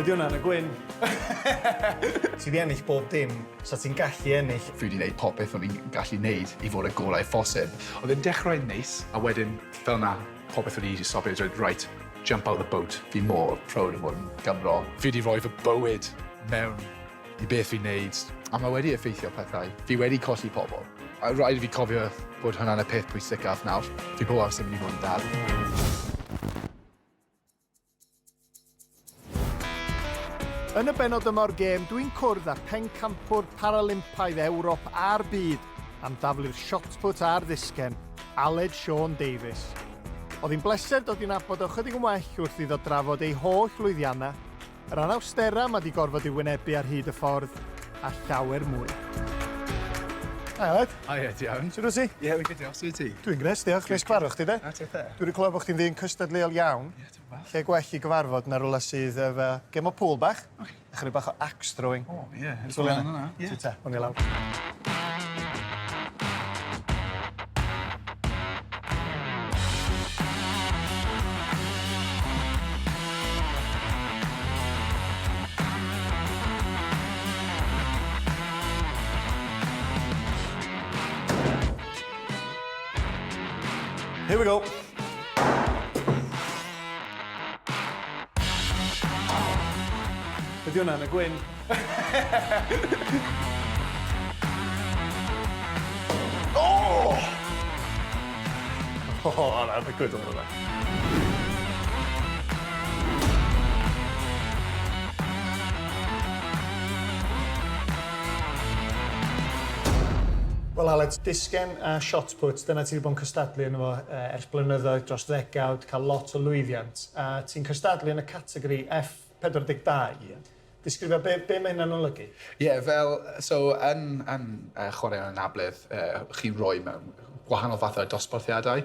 Ydy hwnna yn y gwyn? Ti 'di ennill bob dim 'sa ti'n gallu ennill. Fi wedi neud popeth o'n i'n gallu neud i fod y gorau phosib. Oedd e'n dechrau'n neis, a wedyn fel 'na popeth wedi stopio a dweud reit, jump out the boat. Fi mor proud o fod yn Gymro. Fi wedi rhoi fy bywyd mewn i beth fi'n neud, a mae wedi effeithio pethau. Fi wedi colli pobl. A rhaid i fi cofio bod hwnna'n y peth pwysicaf nawr. Fi bob amser mynd i fod yn dad. Yn y bennod yma o'r gêm, dwi'n cwrdd â phencampwr Paralympaidd Ewrop a'r byd am daflu'r shotput a'r ddisgen, Aled Siôn Davies. Oedd hi'n bleser dod i nabod o chydig yn well wrth iddo drafod ei holl lwyddiannau, yr anawsterau mae 'di gorfod ei wynebu ar hyd y ffordd, a llawer mwy. Hi Aled. Hiya, ti iawn? Sut wyt ti? Ie, fi'n good diolch, sut wyt ti? Dwi'n grêt, diolch. Neis cyfarfod chdi de. A tithe. Dwi wedi clywed bod chdi'n ddyn cystadleuol iawn. Ie, tipyn bach. Lle gwell i gyfarfod na rywle sydd efo gêm o pŵl bach. Ocê. A chydig bach o axe throwing. O ie, edrych ymlaen hwnna. Ie. Ti te, awn ni lawr. Here we go. Ydy hwnna yn y gwyn? oh! Oh, that's a good one, hwnna. Wel Aled, disgen a shot put, dyna ti 'di bod yn cystadlu yno fo ers blynyddoedd, dros ddegawd, cael lot o lwyddiant, a ti'n cystadlu yn y categori F42. Ie. Disgrifio be, be mae hynna'n olygu? Ie, yeah, fel, so yn, yn chwaraeon anabledd, chi'n rhoi mewn gwahanol fathau o dosbarthiadau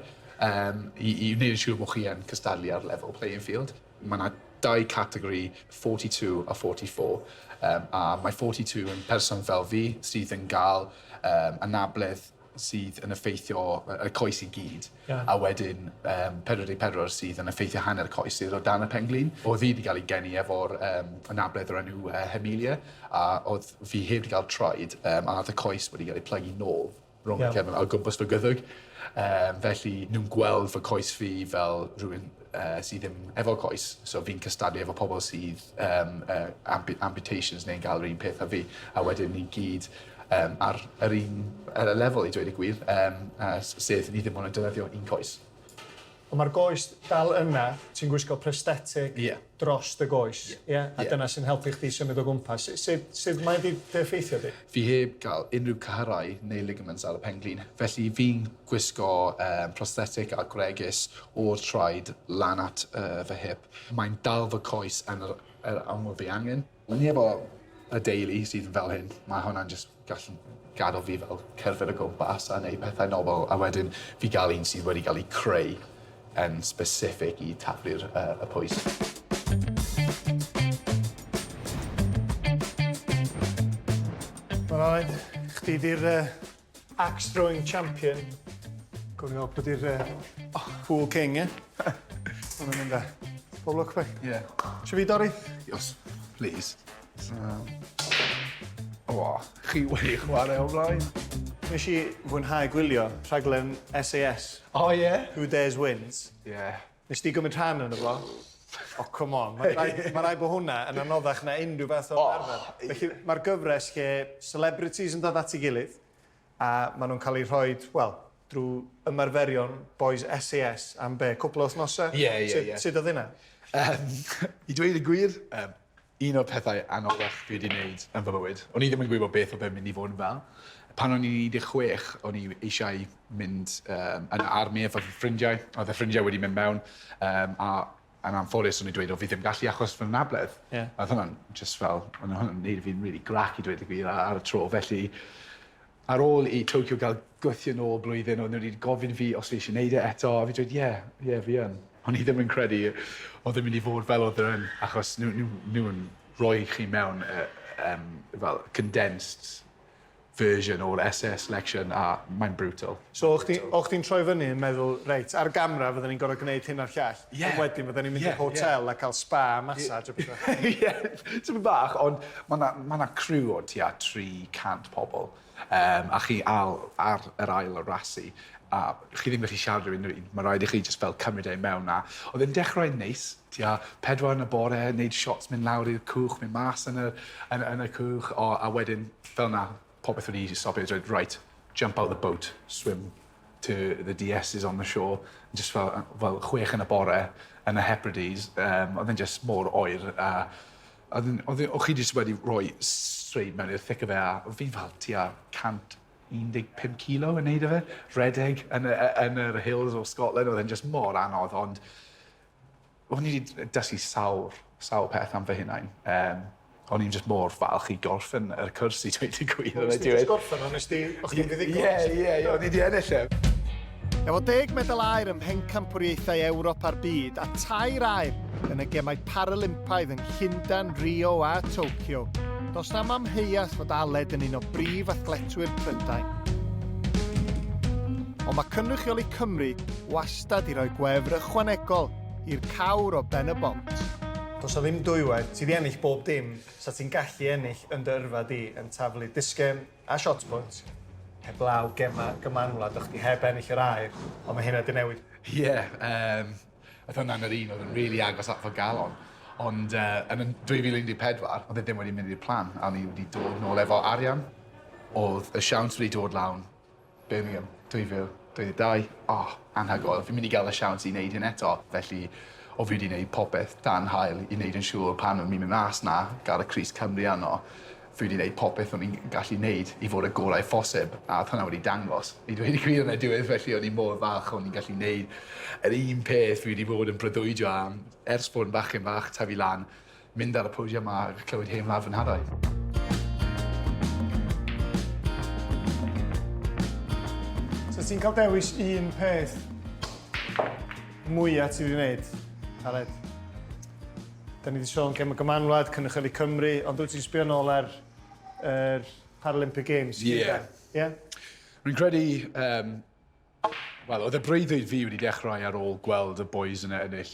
um, i, i wneud yn siŵr bod chi yn cystadlu ar level playing field. Mae 'na dau categori, 42 a 44, yym a mae 42 yn person fel fi sydd yn gael yym anabledd sydd yn effeithio y coes i gyd. Ie. A wedyn yym 44 sydd yn effeithio hanner coes sydd o dan y pen-glin. O'dd fi 'di ga'l 'i geni efo'r yym anabledd o'r enw yy hemilia a o'dd fi heb 'di ga'l traed yym a o'dd y coes wedi ga'l ei plygu nôl. Rhwng y cefn o gwmpas fy gwddwg. Yym felly nhw'n gweld fy coes fi fel rhywun yy sy ddim efo coes, so fi'n cystadlu efo pobl sydd yym yy ampu- amputations neu'n ga'l yr un peth â fi, a wedyn ni gyd yym ar yr un ar y lefel i dweud y gwir, yym a s- sef ni ddim ond yn defnyddio un coes. Ond mae'r goes dal yna, ti'n gwisgo prosthetic Ie. dros dy goes, Ie. ie? A Ie. dyna sy'n helpu chdi symud o gwmpas. Sut, sut mae 'di dy effeithio di? Fi heb gael unrhyw cyhyrau neu ligaments ar y pen-glin, felly fi'n gwisgo yym prosthetic a gwregys o'r traed lan at yy fy hip. Mae'n dal fy coes yn yr yr ongl fi angen. O'n i efo y deulu sydd fel hyn, mae hwnna'n jyst gallu gadael fi fel cerdded o gwmpas a neud pethau nofel, a wedyn fi ga'l un sydd wedi ga'l ei creu yn specific i taflu'r yy y pwys. Wel Aled, chdi 'di'r yy axe throwing champion. Gawn ni weld pwy 'di'r yy pool king ie? Ma' nw'n mynd â. Pob lwc mate. Ie. Isio fi dorri? Os, please. O, chi wedi chwarae o flaen. Nes i fwynhau gwylio rhaglen SAS. O ie? Who Dares Wins. Ie. Nes di gymryd rhan yno fo? O come on, ma' raid ma' raid bo' hwnna yn anoddach na unrhyw fath o ymarfer. Felly ma'r gyfres lle celebrities yn dod at 'i gilydd a ma' nw'n ca'l 'u rhoid, wel, drw ymarferion bois SAS am be', cwpwl o wythnose? Ie ie ie. Sut sut o'dd hynna? Yym i dweud y gwir, yym un o'r pethau anoddach fi wedi wneud yn fy mywyd. O'n i ddim yn gwybod beth oedd e'n mynd i fod yn fel. Pan o'n i'n 16, o'n i eisiau mynd um, yn y army efo fy ffrindiau. Oedd y ffrindiau wedi mynd mewn, um, a yn anffodus o'n i'n dweud o fi ddim gallu achos fy anabledd. Yeah. A oedd hwnna'n just fel, o'n hwnna'n neud fi'n really grac i dweud y gwir ar, ar y tro. Felly, ar ôl i Tokyo gael gwythio nôl blwyddyn, o'n nhw wedi gofyn fi os fi eisiau neud e eto, a fi dweud, ie, yeah, ie, yeah, fi yn. O'n i ddim yn credu oedd e'n mynd i fod fel oedd e yn, achos nhw, nhw, nhw'n rhoi chi mewn uh, um, fel condensed version o'r SS selection, a mae'n brutal. So, o'ch chdi'n troi fyny yn meddwl, reit, ar gamra fydden ni'n gorfod gwneud hyn a'r llall. Ie. Ond wedyn fydden ni'n mynd i'r hotel a cael spa, massage a pethau. Ie, tipyn bach, ond mae 'na ma' 'na criw o tua 300 pobl, a chi al, ar yr ail o rasi, a chi ddim gallu siarad i unrhyw un, mae rhaid i chi just fel cymryd e mewn a oedd e'n dechrau neis, tua 4 yn y bore, neud shots mynd lawr i'r cwch, mynd mas yn y cwch, a wedyn fel 'na, popeth wedi stopio, dweud, "Right, jump out the boat, swim to the DSs on the shore," just fel 6 yn y bore yn y Hebrides, oedd e'n just mor oer, a oedd chi jyst wedi rhoi straight mewn i'r thick of it, a fi fel tua 115 kilo yn neud o fe, redeg yn yr hills o Scotland, oedd e'n just mor anodd, ond o'n i wedi dysgu sawl peth am fy hunain. O'n i'n just mor falch i gorffen yr cwrs i dweud y gwir yn y Nes ti diwedd. just gorffen, ond nes ti, o'ch chdi'n fuddugol? Ie, o'n i wedi ennill e. Efo 10 medal aur ym mhencampwriaethau Ewrop a'r byd a tair aur yn y gemau Paralympaidd yn Llundain, Rio a Tokyo, does na'm amheuaeth fod Aled yn un o brif athletwyr Prydain. Ond mae cynrychioli Cymru wastad i roi gwefr ychwanegol i'r cawr o Ben y Bont. Does 'na ddim dwywaith, ti 'di ennill bob dim sa ti'n gallu ennill yn dy yrfa di yn taflu disgen a shot put, heblaw gema Gymanwlad, o'ch chdi heb ennill yr aur, ond mae hynna 'di newid. Ie, yeah, oedd hwnna'n yr un oedd yn really agos at fy galon. Ond yn y 2014, oedd e ddim wedi mynd i'r plan, a o'n i wedi dod nôl efo arian. Oedd y siawns wedi dod lawn Birmingham 2022. Oh, anhygoel. Fi'n mynd i gael y siawns i wneud hyn eto. Felly, o fi wedi gwneud popeth dan haul i wneud yn siŵr pan o'n i'n mynd mas na, gael y crys Cymru arno, fi wedi gwneud popeth o'n i'n gallu gwneud i fod y gorau phosib, a oedd hwnna wedi dangos. I dweud y gwir yn y diwedd, felly o'n i'n mor falch o'n i'n gallu gwneud yr un peth fi wedi bod yn breuddwydio am ers bod yn bachgen bach, tyfu lan, mynd ar y podium a clywed Hen Wlad Fy Nhadau. So ti'n cael dewis un peth mwyaf ti wedi gwneud, Aled? Da ni wedi sôn Gem y Gymanwlad, cynrychioli Cymru, ond wyt ti'n sbio nôl ar yr Paralympic Games? Ie. Ie? Rwy'n credu, wel, oedd y breuddwyd fi wedi dechrau ar ôl gweld y boys yn ennill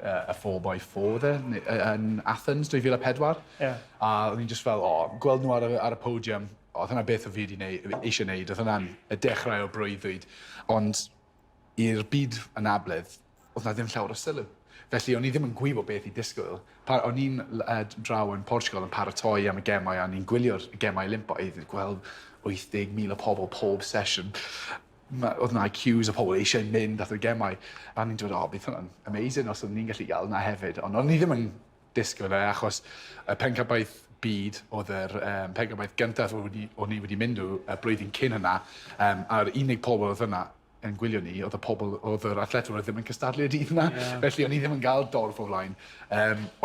y 4x4 dde, yn Athens 2004. A o'n i'n just fel, o, oh, gweld nhw ar y podium, oedd hwnna beth o fi wedi neud, eisiau neud, oedd hwnna'n y dechrau o breuddwyd. Ond i'r byd anabledd, oedd na ddim llawer o sylw. Felly o'n i ddim yn gwybod beth i disgwyl. O'n i'n draw yn Portugal yn paratoi am y gemau a o'n i'n gwylio'r gemau Olympaidd, gweld 80,000 o pobl pob sesiwn. Oedd na queues o pobl eisiau mynd at y gemau. A o'n i'n dweud, "O, bydd hwnna'n amazing os o'n ni'n gallu gael yna hefyd." Ond o'n i ddim yn disgwyl e, achos y pencampwriaeth byd oedd yr pencampwriaeth gyntaf o'n i wedi mynd o y blwyddyn cyn hynna, a'r unig pobl oedd yna yn gwylio ni, oedd y pobl, oedd yr athletwyr oedd ddim yn cystadlu y dydd yna. Felly o'n i ddim yn gael dorf o flaen.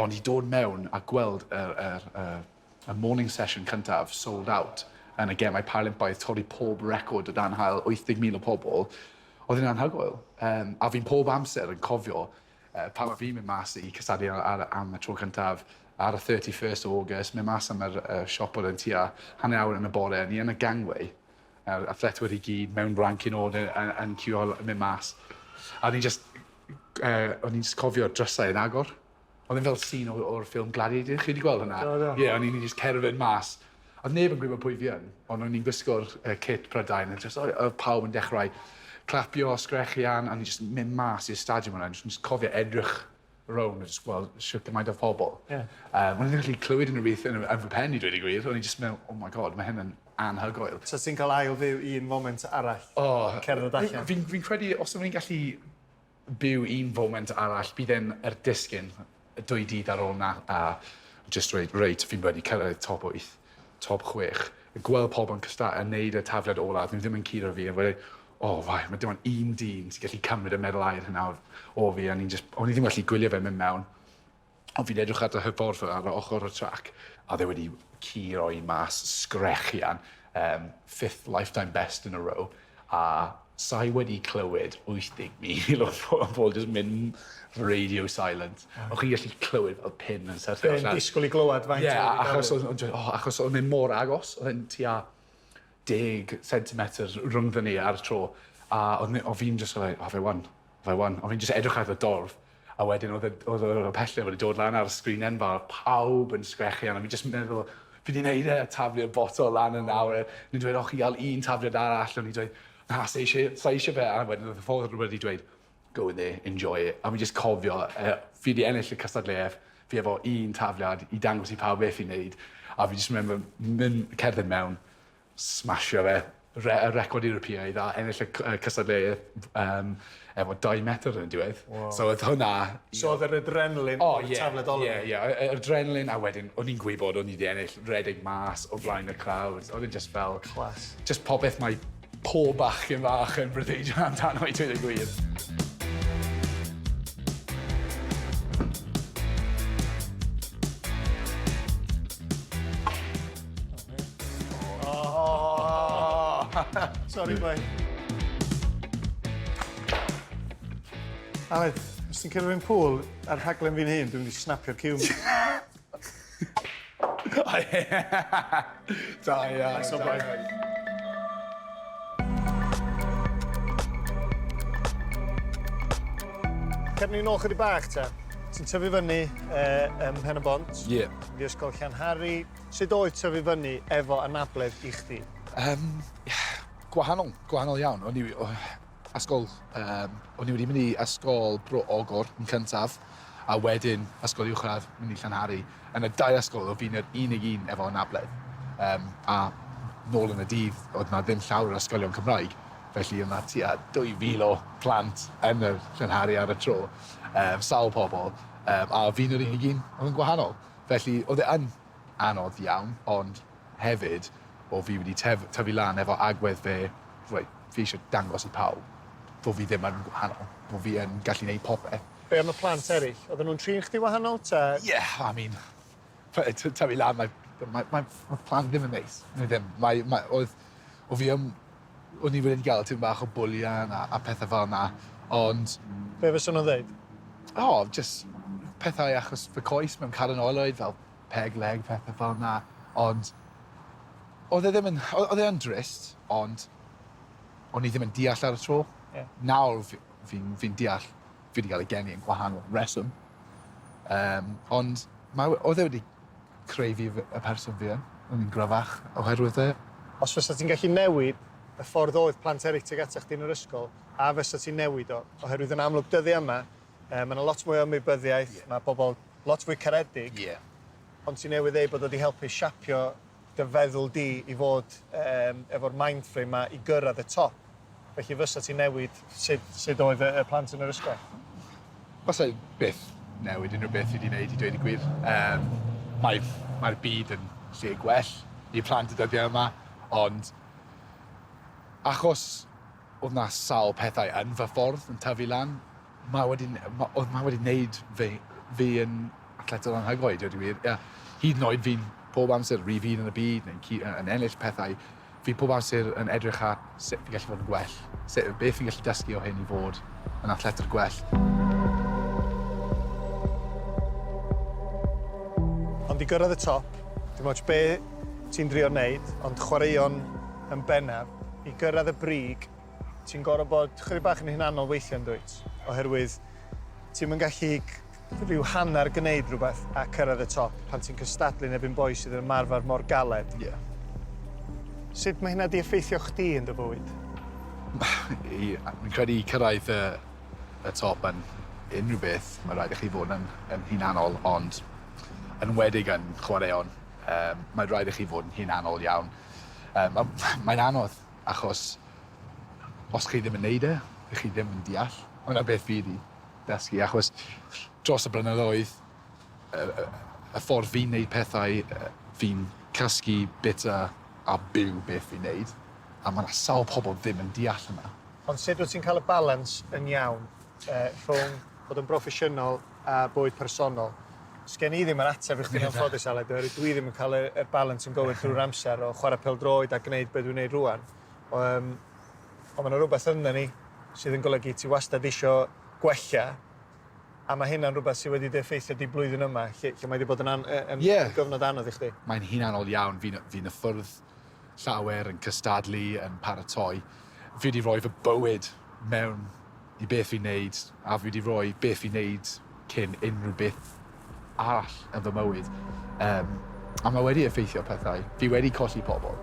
Ond i dod mewn a gweld y morning session cyntaf sold out yn y gemau Paralympaidd, torri pob record o dan haul, 80,000 o pobl, oedd yn anhygoel. A fi'n pob amser yn cofio pan mae fi'n mynd mas i cystadlu am y tro cyntaf ar y 31st o August, mynd mas am yr shot put yn tua hanner awr yn y bore, ni yn y gangway, yr athletwyr i gyd mewn ranking order yn queuo mynd mas. A o'n i'n just cofio'r drysau yn agor. Oedd e'n fel scene o'r ffilm Gladiator. Chi wedi gweld hwnna? Do, do. Ie, o'n i'n just cerdded mas. Oedd neb yn gwybod pwy fi yn, ond o'n i'n gwisgo'r kit Prydain, a just, oedd pawb yn dechrau clapio, sgrechian, a o'n i'n just mynd mas i'r stadiwm yna, just cofio edrych rownd a just gweld shwt gymaint o pobl. O'n i'n ddim gallu clywed unrhyw beth yn fy pen i dweud y gwir. O'n i'n just meddwl, "Oh my God, mae hyn yn anhygoel." So ti'n cael ail fyw un moment arall? Oh, Cerdded allan? Fi'n credu, os o'n i'n gallu byw un foment arall, bydd e'n yr disgyn 2 dydd ar ôl na, a just dweud, "Reit, fi'n wedi cyrraedd top 8, top 6." Gweld pobl yn yn neud y tafliad olaf, nhw ddim yn curo fi, a wedi, "Oh, fai, mae dim ond un dyn sy'n gallu cymryd y medal aur hynna o fi," a o'n i ddim gallu gwylio fe mynd mewn. Ond fi'n edrych at y hyfforddwr ar ochr y trac, a dde wedi curo i mas, sgrechian, fifth lifetime best in a row, a sa'i wedi clywed 80,000 o bobl just mynd radio silent. O'ch chi'n gallu clywed fel pin yn syrthio Fe'n disgwyl i glywed faint Ie, yeah, achos oedd oh, achos oedd e'n mor agos, oedd e'n tua 10 centimetr rhyngddyn ni ar y tro. A oedd o fi'n just like, "Have I won? Have I won?" A fi'n just edrych ar y dorf. A wedyn oedd y pellter wedi dod lan ar y sgrin enfawr, pawb yn sgrechian, a fi'n just meddwl, "Fi wedi neud e," a taflu'r botol lan yn awyr. Ni'n dweud, "O, chi gael un tafliad arall," o'n i'n dweud, "Na, sa eisiau fe." A wedyn oedd y ffordd wedi dweud, "Go in there, enjoy it." A fi just cofio, fi wedi ennill y cystadleuaeth, fi efo un tafliad i dangos i pawb beth fi'n neud. A fi just remember mynd, cerdded mewn, smashio fe, y record Ewropeaidd a ennill y cystadleuaeth efo 2 metr yn y diwedd. Wow. So oedd hwnna. So oedd yr adrenalin oh, o'r yeah, tafled olaf? Ie. Yr adrenalin, a wedyn, o'n i'n gwybod o'n i wedi ennill, redeg mas o flaen y crowd. Oedd e'n just fel Class. Just popeth mae pob bachgen fach yn breuddwydio amdano i dweud y gwir. Oh. Sorry, boy. Aled, os ti'n cyrraedd fi'n pŵl ar rhaglen fi'n hun, dwi'n mynd i snapio'r cyw. Da iawn. Nice one, boy. Iawn. Cefn ni nôl chydig bach te. Ti'n tyfu fyny ym Mhen y Bont. Ie. Mynd i ysgol Llanhari. Sut oedd tyfu fyny efo anabledd i chdi? Gwahanol, gwahanol iawn. O'n i, o, ysgol, o'n i wedi mynd i ysgol Bro Ogor yn cyntaf, a wedyn ysgol uwchradd mynd i Llanhari. Yn y dau ysgol, oedd fi'n yr unig un efo anabledd. A nôl yn y dydd, oedd na ddim llawer o ysgolion Cymraeg. Felly oedd na tua 2,000 o plant yn y Llanhari ar y tro. Sawl pobl. A fi'n yr unig un oedd yn gwahanol. Felly oedd e yn anodd iawn, ond hefyd, o fi wedi tyfu lan efo agwedd fe, reit, fi eisiau dangos i pawb bod fi ddim yn gwahanol, bod fi yn gallu gwneud popeth. Be am y plant eraill? Oedden nhw'n trin chdi wahanol, ta? Yeah, I mean, tyfu lan, mae plant ddim yn neis. Neu ddim. Mae, oedd fi yn, o'n i wedi gael tipyn bach o bwlian a pethau fel yna, ond Be fysa nhw'n dweud? Oh, just pethau achos fy coes mewn canol oed, fel peg leg, pethau fel yna. Ond oedd e ddim yn, oedd e yn drist, ond o'n i ddim yn deall ar y tro. Nawr fi deall, fi wedi cael ei geni yn gwahanol reswm. Ond oedd e wedi creu fi y person fi yn. O'n i'n gryfach oherwydd e. Os fysa ti'n gallu newid y ffordd oedd plant eraill tuag ata chdi yn yr ysgol, a fysa ti'n newid o, oherwydd yn amlwg dyddiau yma, mae yna lot mwy o ymwybyddiaeth, mae pobl lot fwy caredig, ond ti'n newydd ddeud bod o wedi helpu siapio dy feddwl di i fod efo'r mind frame 'ma i gyrraedd y top. Felly fysa ti'n newid sut oedd y plant yn yr ysgol? Fysa i byth newid unrhyw beth fi wedi gwneud i dweud y gwir. Mae byd yn lle gwell i plant y dyddiau yma, ond achos oedd na sawl pethau yn fy ffordd yn tyfu lan, mae wedi wneud fi yn athletwr anhygoel, dweud y gwir. Yeah, hyd yn oed fi'n pob amser rhif un yn y byd, neu'n yn ennill pethau, fi pob amser yn edrych ar sut fi'n gallu fod yn gwell. Beth fi'n gallu dysgu o hyn i fod yn athletwr gwell. Ond i gyrraedd y top, dim ots be ti'n drio wneud, ond chwaraeon yn bennaf, i gyrraedd y brig, ti'n gorfod bod chydig bach yn hunanol weithiau yn dwyt? Oherwydd ti'n yn gallu rhyw hanner gwneud rhywbeth a cyrraedd y top pan ti'n cystadlu yn erbyn boi sydd yn ymarfer mor galed. Sut mae hynna di effeithio chdi yn dy fywyd? Fi'n credu i cyrraedd y top yn unrhyw beth, mae rhaid i chi fod yn hunanol, ond yn enwedig yn chwaraeon, mae rhaid i chi fod yn hunanol iawn. Mae'n anodd, achos os chi ddim yn neud e, chi ddim yn deall. Hwna beth fi wedi dysgu, achos dros y blynyddoedd, y ffordd fi'n neud pethau, fi'n cysgu, bita a byw beth fi'n neud, a mae yna sawl pobl ddim yn deall yna. Ond sut wyt ti'n cael y balans yn iawn rhwng bod yn broffesiynol a bywyd personol? Sgen i ddim yr ateb i chdi'n anffodus, Aled, oherwydd dwi ddim yn cael y balans yn gywir drwy'r amser o chwarae pêl-droed a gwneud beth dwi'n gwneud rwan. Ond mae yna rhywbeth ynddo ni sydd yn golygu ti wastad isio gwella, a mae hynna'n rhywbeth sydd wedi dy effeithio di blwyddyn yma, lle mae wedi bod yn gyfnod anodd i chdi. Mae'n hunanol iawn, fi'n y ffwrdd. llawer, yn cystadlu, yn paratoi. Fi wedi rhoi fy bywyd mewn i beth fi'n neud, a fi wedi rhoi beth fi'n neud cyn unrhyw beth arall yn fy mywyd. A mae wedi effeithio pethau. Fi wedi colli pobl.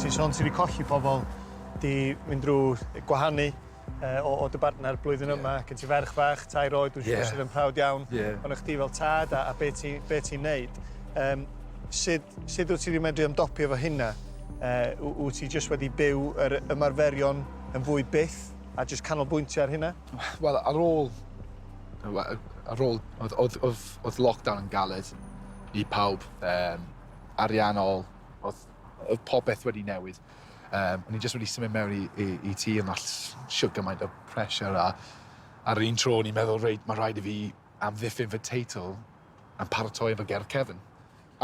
Ti'n sôn ti wedi colli pobl, di mynd drwy gwahanu o dy bartner blwyddyn yma, gen ti ferch fach, 3 oed, dwi'n siŵr sydd yn proud iawn ohono chdi fel tad a be ti'n neud. Sut wyt ti wedi medru ymdopi efo hynna? Wyt ti jyst wedi byw yr ymarferion yn fwy byth a jyst canolbwyntio ar hynna? Wel, ar ôl, oedd lockdown yn galed i pawb, ariannol, oedd popeth wedi newid. O'n i jyst wedi symud mewn i tŷ, ond all siwt gymaint o pressure, a ar yr un tro o'n i'n meddwl, reit, mae rhaid i fi amddiffyn fy teitl a'n paratoi efo gerdd cefn.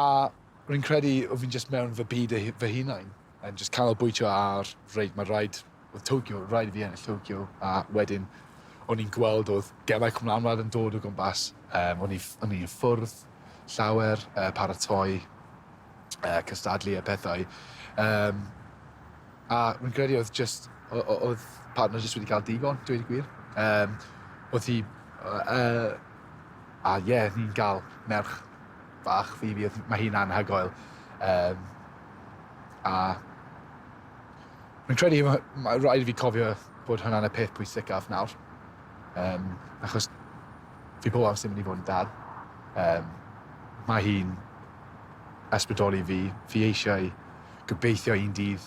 A rwy'n credu oedd fi'n jyst mewn fy byd fy hunain, yn jyst canolbwyntio ar, reit, mae rhaid, oedd Tokyo, rhaid i fi ennill Tokyo, a wedyn o'n i'n gweld oedd Gemau Cymmanwlad yn dod o gwmpas, o'n i'n ffwrdd llawer, paratoi, cystadlu a pethau. A rwy'n credu oedd jyst, oedd partner jyst wedi cael digon, dweud y gwir. Oedd hi, a ie, ni'n cael merch fach, Phoebe, mae hi'n anhygoel. A rwy'n credu mae rhaid i fi cofio bod hwnna'n y peth pwysicaf nawr. Achos fi pob amser yn mynd i fod yn dad. Mae hi'n ysbrydoli fi, fi eisiau gobeithio un dydd.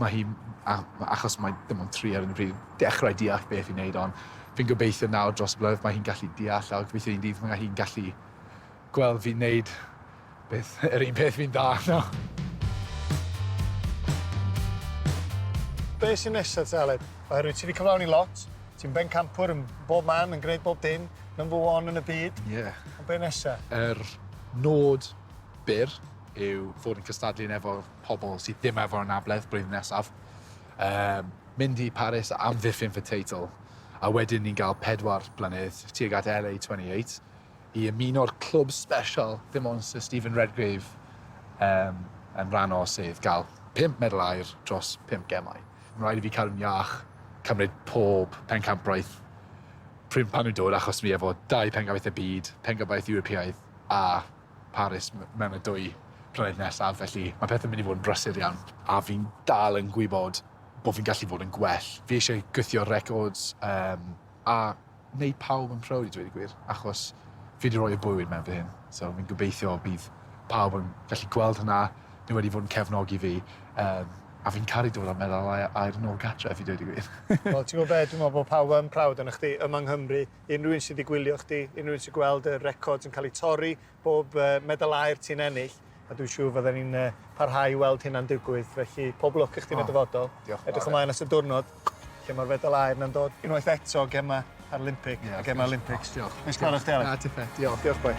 Mae hi, achos mae dim ond 3 ar hyn o bryd, dechrau deall beth fi'n neud, ond fi'n gobeithio nawr dros y blynedd mae hi'n gallu deall, a gobeithio un dydd mae hi'n gallu gweld fi'n neud beth, yr un peth fi'n da. No. Be sy'n nesaf te, Aled? Oherwydd ti wedi cyflawni lot, ti'n bencampwr yn bob man, yn gwneud bob dim, number 1 yn y byd. Ond be nesaf? Yr nod byr yw fod yn cystadlu yn efo pobl sydd ddim efo'r anabledd blwyddyn nesaf. Mynd i Paris a amddiffyn fy teitl. A wedyn ni'n cael 4 blynedd tuag at LA 28 i ymuno'r clwb special ddim ond Sir Stephen Redgrave yn rhan o, sef gael 5 medal aur dros 5 gemau. Mae'n rhaid i fi cadw'n iach, cymryd pob pencampwriaeth pryd pan nhw'n dod, achos fi efo 2 pencampwriaeth y byd, pencampwriaeth Ewropeaidd a Paris mewn y 2 blynedd nesaf, felly mae pethau'n mynd i fod yn brysur iawn. A fi'n dal yn gwybod bod fi'n gallu fod yn gwell. Fi eisiau gwthio records a wneud pawb yn proud i dweud y gwir, achos fi wedi rhoi y bywyd mewn fy hyn. So fi'n gobeithio bydd pawb yn gallu gweld hynna, nhw wedi fod yn cefnogi fi, a fi'n caru dod â medal aur yn ôl gartref i dweud y gwir. Wel, ti'n gwybod be, dwi'n meddwl bod pawb yn proud arno chdi yma yng Nghymru, unrhyw un sydd wedi gwylio chdi, unrhyw un sydd gweld y records yn cael eu torri, bob medal aur ti'n ennill, a dwi'n siŵr fydden ni'n parhau i weld hynna'n digwydd, felly pob lwc i chdi yn y dyfodol. Diolch. Edrych ymlaen at y diwrnod lle mae'r fedal aur yna'n dod unwaith eto, Gemau Paralympic a Gemau Olympics. Diolch. Neis clywed chdi, Aled. Na, ti ffe, diolch. Diolch, boi.